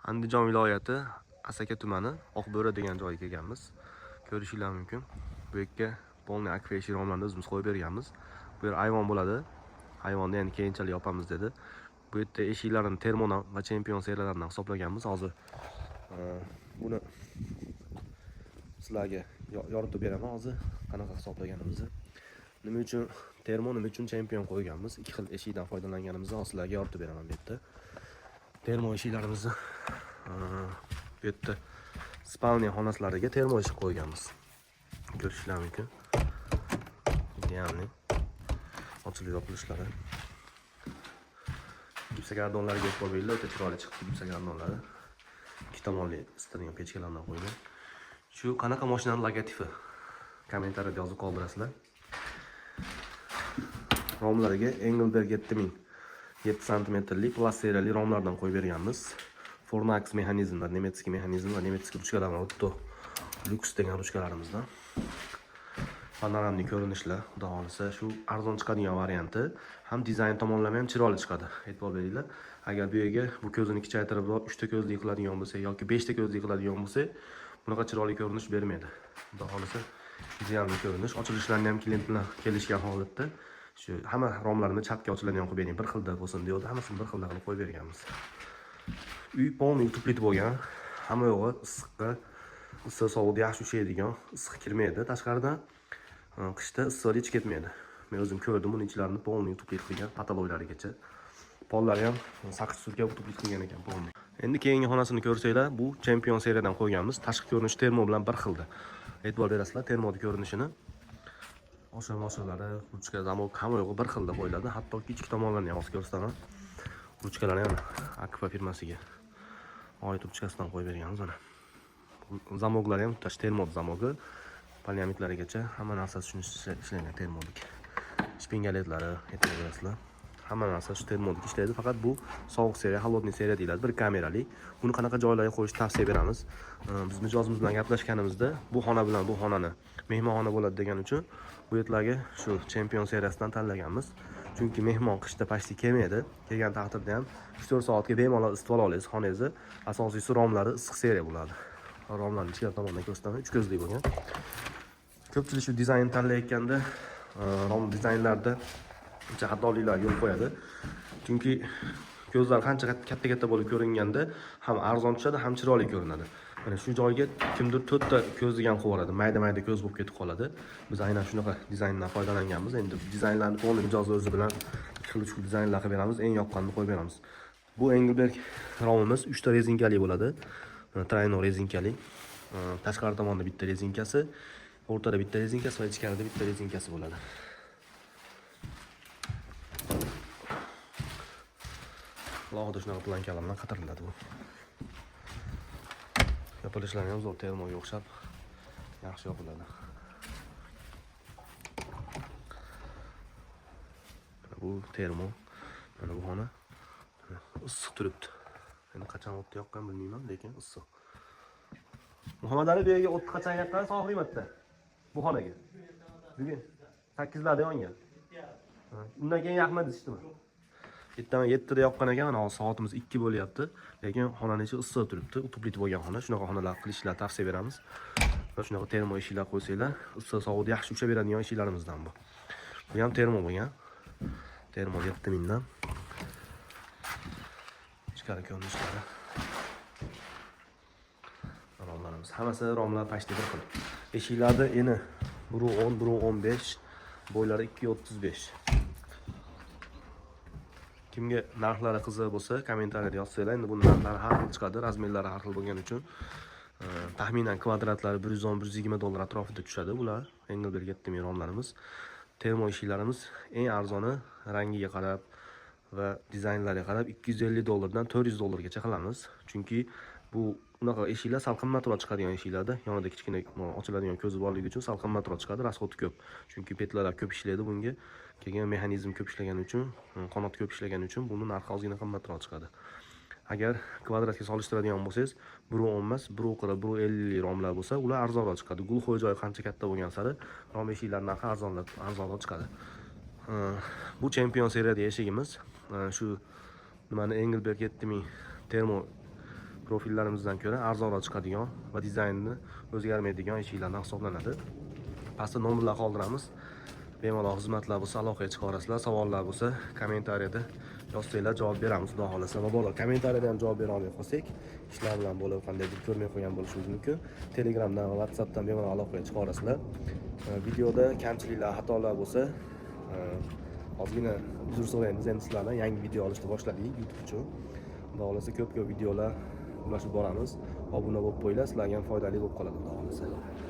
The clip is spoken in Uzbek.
Andijon viloyati Asaka tumani Oqbo'ri degan joyga kelganmiz. Ko'rishinglar mumkin. Bu yerga полный akfa eshik romlarni o'zimiz qo'yib berganmiz. Bu yer ayvon bo'ladi. Ayvonni endi keyinchalik yopamiz dedi. Bu yerda eshiklarni Termona va Chempion seriyalaridan hisoblaganmiz. Hozir buni sizlarga yoritib beraman hozir qanaqa hisoblaganimizni. Nima uchun Termo, nima uchun Chempion qo'yganmiz? Ikki xil eshikdan foydalanganimizni hozir sizlarga yoritib beraman bu yerda. Termo eshiklarimizni bu yerda спальня xonasilariga termo eshik qo'yganmiz. Ko'rishinglar mumkin. Идеальный. Ochilib yopilishlari. Gipsokardonlarga e'tibor beringlar, o'ta chiroyli chiqdi gipsokardonlari. Ikki tomonli isitilgan pechkalardan qo'yilgan. Shu qanaqa mashinaning logotipi? Kommentariyada yozib qoldirasizlar. Romlariga Engelberg 7000 7 santimetrli plast seriyali romlardan qo'yib berganmiz. Fornax mexanizmlar, немецкий mexanizm va немецкий ruchkalar bilan, Otto Lux degan ruchkalarimizdan. Панорамный ko'rinishlar, xudo xohlasa shu arzon chiqadigan varianti, ham dizayn tomonlama ham chiroyli chiqadi. E'tibor beringlar. Agar bu yerga bu ko'zini kichaytirib 3 ta ko'zli qiladigan bo'lsak yoki 5 ta ko'zli qiladigan bo'lsak, bunaqa chiroyli ko'rinish bermaydi. Xudo xohlasa идеальный ko'rinish. Ochilishlarini ham klient bilan kelishgan holatda shu hamma romlarni chapga ochiladigan qilib bering, bir xilda bo'lsin deydi, hammasini bir xilda qilib qo'yib berganmiz. Uy полный утеплить bo'lgan. Hamma yo'g'i issiqqa, issiq sovuqda yaxshi ushlaydigan, issiq kirmaydi tashqaridan. Qishda issiqlik hech ketmaydi. Men o'zim ko'rdim, uni ichlarini полный утеплить qilgan, потолок larigacha. Pollari ham saqich surkab утеплить qilgan ekan полный. Endi keyingi xonasini ko'rsanglar, bu Champion seriyadan qo'yganmiz. Tashqi ko'rinishi termo bilan bir xilda. E'tibor berasizlar termoni ko'rinishini. Osha moshalari, ruchka, zamok hamma yo'g'i bir xilda qo'yiladi. Hattoki ichki tomonlarini ham hozir ko'rsataman. Ruchkalarni ham Akfa firmasiga oid ruchkasidan qo'yib berganmiz mana. Zamoklari ham tutash termo zamogi. Polyamitlarigacha hamma narsasi shuni ishlangan termoniki. Shpingaletlari e'tibor berasizlar. Hamma narsa shu termoniki ishlaydi. Faqat bu sovuq seriya, холодный seriya deyiladi, bir kamerali. Buni qanaqa joylarga qo'yishni tavsiya beramiz. Biz mijozimiz bilan gaplashganimizda bu xona bilan bu xonani mehmonxona bo'ladi degani uchun bu yerlarga shu Chempion seriyasidan tanlaganmiz. Chunki mehmon qishda почти kelmaydi. Kelgan taqdirda ham 3-4 soatga bemalol isitib ola olasiz xonangizni. Asosiysi romlari issiq seriya bo'ladi. Romlarni ichkari tomondan ko'rsataman, uch ko'zli bo'lgan. Ko'pchilik shu dizayn tanlayotganda rom dizaynlarda uncha xatoliklar yo'l qo'yadi. Chunki ko'zlar qancha katta katta bo'lib ko'ringanda ham arzon tushadi, ham chiroyli ko'rinadi. Mana shu joyga kimdir to'rtta ko'zni ham qo'yib yuboradi. Mayda-mayda ko'z bo'lib ketib qoladi. Biz aynan shunaqa dizayndan foydalanganmiz. Endi dizaynlarni to'liq mijoz o'zi bilan ikki xil, uch xil dizaynlar qilib beramiz, eng yoqqanini qo'yib beramiz. Bu Engelberg romimiz 3 ta rezinkali bo'ladi. Mana тройной rezinkali. Tashqari tomonda bitta rezinkasi, o'rtada bitta rezinkasi va ichkarida bitta rezinkasi bo'ladi. Alohida shunaqa plankalar bilan qatiriladi bu. Yopilishlari ham zo'r, termoga o'xshab yaxshi yopiladi. Mana bu termo, mana bu xona. Mana issiq turibdi. Endi qachon o'tni yoqqan bilmayman, lekin issiq. Muhammad Ali, bu yerga o'tni qachon yoqqan? Oxirgi marta. Bu xonaga. Bugun 8larda yongan. Ha, undan keyin yoqmadi ishdimi? Ertaman 7da yoqqan ekan, mana hozir soatimiz 2 bo'lyapti. Lekin xonani ichi issiq turibdi. Утеплить bo'lgan xona. Shunaqa xonalar qilishlar tavsiya beramiz. Va shunaqa termo eshiklar qo'ysanglar, issiq sovuqda yaxshi ushlab beradigan eshiklarimizdan bu. Bu ham termo bo'lgan. Termo 7000 dan. Ichkari ko'rinishlari. Romlarimiz hammasi, romlar почти bir xil. Eshiklarda eni 1.10, 1.15, bo'ylari 2.35. Kimga narxlari qiziq bo'lsa, kommentariyada yozsanglar. Endi buni narxlari har xil chiqadi, размер lari har xil bo'lgani uchun. Taxminan kvadratlari 110, 120 dollar atrofida tushadi bular. Engelberg 7000 romlarimiz. Termo eshiklarimiz eng arzoni rangiga qarab va dizaynlariga qarab 250 dollardan 400 dollargacha qilamiz. Chunki bu unaqa eshiklar sal qimmatroq chiqadigan eshiklarda, yonida kichkina ochiladigan ko'zi borligi uchun sal qimmatroq chiqadi, расход i ko'p. Chunki petlalar ko'p ishlaydi bunga. Keyin mexanizm ko'p ishlagani uchun, qanot ko'p ishlagani uchun buni narxi ozgina qimmatroq chiqadi. Agar kvadratga solishtiradigan bo'lsangiz, 1.10 emas, 1.40, 1.50 romlar bo'lsa, ular arzonroq chiqadi. Глухой joyi qancha katta bo'lgan sari rom eshiklar narxi arzonroq chiqadi. Bu Champion seriyadagi eshigimiz. Shu nimani Engelberg 7000 termo Profillarimizdan ko'ra arzonroq chiqadigan va dizaynni o'zgarmaydigan eshiklardan hisoblanadi. Pastda nomerlar qoldiramiz. Bemalol xizmatlar bo'lsa, aloqaga chiqa olasizlar. Savollar bo'lsa, kommentariyada yozsanglar, javob beramiz, xudo xohlasa. Mabodo kommentariyada ham javob bera olmay qolsak, ishlar bilan bo'lib qandaydir ko'rmay qolgan bo'lishimiz mumkin. Telegramdan va WhatsAppdan bemalol aloqaga chiqa olasizlar. Videoda kamchiliklar, xatolar bo'lsa, ozgina uzr so'raymiz. Endi sizlardan yangi video olishni boshladik YouTube uchun. Xudo xohlasa, ko'p-ko'p videolar ulashib boramiz. Obuna bo'lib qo'yinglar, sizlarga ham foydali bo'lib qoladi, xudo xohlasa.